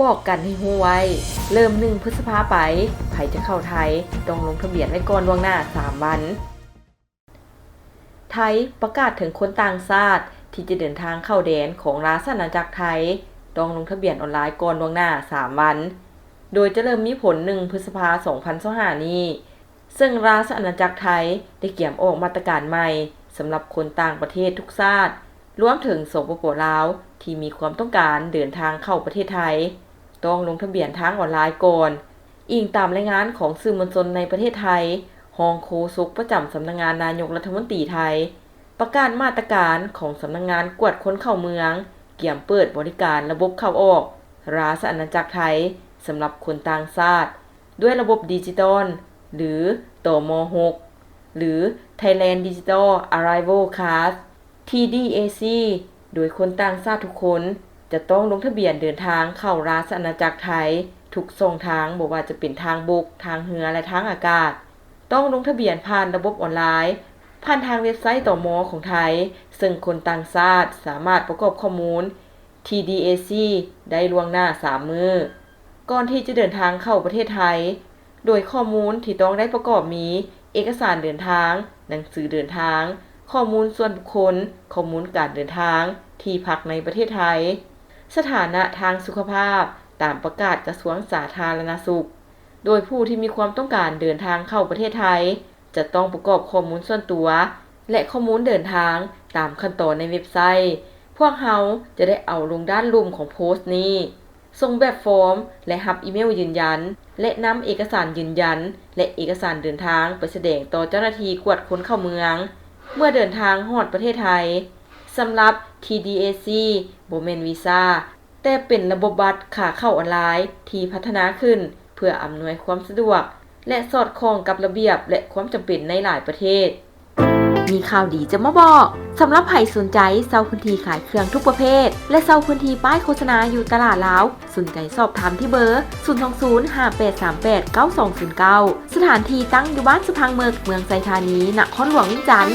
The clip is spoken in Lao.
ບອກກັນໃຫ້ຮູ້ໄວ້, ເລີ່ມໜຶ່ງພຶດສະພາໄປ, ໃຜຈະເຂົ້າໄທ ຕ້ອງລົງທະບຽນໄວ້ກ່ອນລ່ວງໜ້າສາມວັນ. ໄທປະກາດເຖິງຄົນຕ່າງຊາດທີ່ຈະເດີນທາງເຂົ້າແດນຂອງລາຊະອານາຈັກໄທ ຕ້ອງລົງທະບຽນອອນລາຍກ່ອນລ່ວງໜ້າສາມວັນ, ໂດຍຈະເລີ່ມມີຜົນໜຶ່ງພຶດສະພາສອງພັນຊາວຫ້ານີ້. ເຊິ່ງລາຊະອານາຈັກໄທໄດ້ກຽມອອກມາດຕະການໃໝ່ສຳລັບຄົນຕ່າງປະເທດທຸກຊາດ, ລວມເຖິງ ສປປ ລາວ ທີ່ມີຄວາມຕ້ອງການເດີນທາງເຂົ້າປະເທດໄທ, ຕ້ອງລົງທະບຽນທາງອອນລາຍກ່ອນ. ອີງຕາມລາຍງານຂອງສື່ມວນຊົນໃນປະເທດໄທ, ຮອງໂຄສົກປະຈຳສຳນັກງານນາຍົກລັດຖະມົນຕີໄທ ປະກາດມາດຕະການຂອງສຳນັກງານກວດຄົນເຂົ້າເມືອງ, ກຽມເປີດບໍລິການລະບົບເຂົ້າອອກລາຊະອານາຈັກໄທສຳລັບຄົນຕ່າງຊາດ ດ້ວຍລະບົບດິຈິຕອນ ຫຼື ຕມ ຫົກ ຫຼື Thailand Digital Arrival Card ທີ ດີ ເອ ຊີ ໂດຍຄົນຕ່າງຊາດທຸກຄົນຈະຕ້ອງລົງທະບຽນເດີນທາງເຂົ້າລາຊະອານາຈັກໄທທຸກຊ່ອງທາງ, ບໍ່ວ່າຈະເປັນທາງບົກ, ທາງເຮືອ ແລະ ທາງອາກາດ. ຕ້ອງລົງທະບຽນຜ່ານລະບົບອອນລາຍ, ຜ່ານທາງເວັບໄຊ ຕມ ຂອງໄທ, ເຊິ່ງຄົນຕ່າງຊາດສາມາດປະກອບຂໍ້ມູນ ທີ ດີ ເອ ຊີ ໄດ້ລ່ວງໜ້າສາມມື້ ກ່ອນທີ່ຈະເດີນທາງເຂົ້າປະເທດໄທ, ໂດຍຂໍ້ມູນທີ່ຕ້ອງໄດ້ປະກອບມີ ເອກະສານເດີນທາງ, ໜັງສືເດີນທາງ, ຂໍ້ມູນສ່ວນບຸກຄົນ, ຂໍ້ມູນການເດີນທາງ, ທີ່ພັກໃນປະເທດໄທ, ສະຖານະທາງສຸຂະພາບຕາມປະກາດກະຊວງສາທາລະນະສຸກ. ໂດຍຜູ້ທີ່ມີຄວາມຕ້ອງການເດີນທາງເຂົ້າປະເທດໄທ ຈະຕ້ອງປະກອບຂໍ້ມູນສ່ວນຕົວ ແລະ ຂໍ້ມູນເດີນທາງຕາມຂັ້ນຕອນໃນເວັບໄຊ. ພວກເຮົາຈະໄດ້ເອົາລົງດ້ານລຸ່ມຂອງໂພສນີ້. ສົ່ງແບບຟອມ ແລະ ຮັບອີເມວຢືນຢັນ ແລະ ນຳເອກະສານຢືນຢັນ ແລະ ເອກະສານເດີນທາງໄປສະແດງຕໍ່ເຈົ້າໜ້າທີ່ກວດຄົນເຂົ້າເມືອງ ເມື່ອເດີນທາງຮອດປະເທດໄທ. ສຳລັບ ທີ ດີ ເອ ຊີ ບໍ່ແມ່ນວີຊາ, ແຕ່ເປັນລະບົບບັດຂາເຂົ້າອອນລາຍທີ່ພັດທະນາຂຶ້ນ ເພື່ອອຳນວຍຄວາມສະດວກ ແລະ ສອດຄ່ອງກັບລະບຽບ ແລະ ຄວາມຈຳເປັນໃນຫຼາຍປະເທດ. ມີຂ່າວດີຈະມາບອກ. ສຳລັບໃຜສົນໃຈເຊົ່າພື້ນທີ່ຂາຍເຄື່ອງທຸກປະເພດ ແລະ ເຊົ່າພື້ນທີ່ປ້າຍໂຄສະນາຢູ່ຕະຫຼາດລາວ, ສົນໃຈສອບຖາມທີ່ເບີ ສູນສອງສູນ ຫ້າແປດສາມແປດ ເກົ້າສອງສູນເກົ້າ. ສະຖານທີ່ຕັ້ງຢູ່ບ້ານສະພັງເມິກ, ເມືອງໄຊທານີ, ນະຄອນຫຼວງວຽງຈັນ.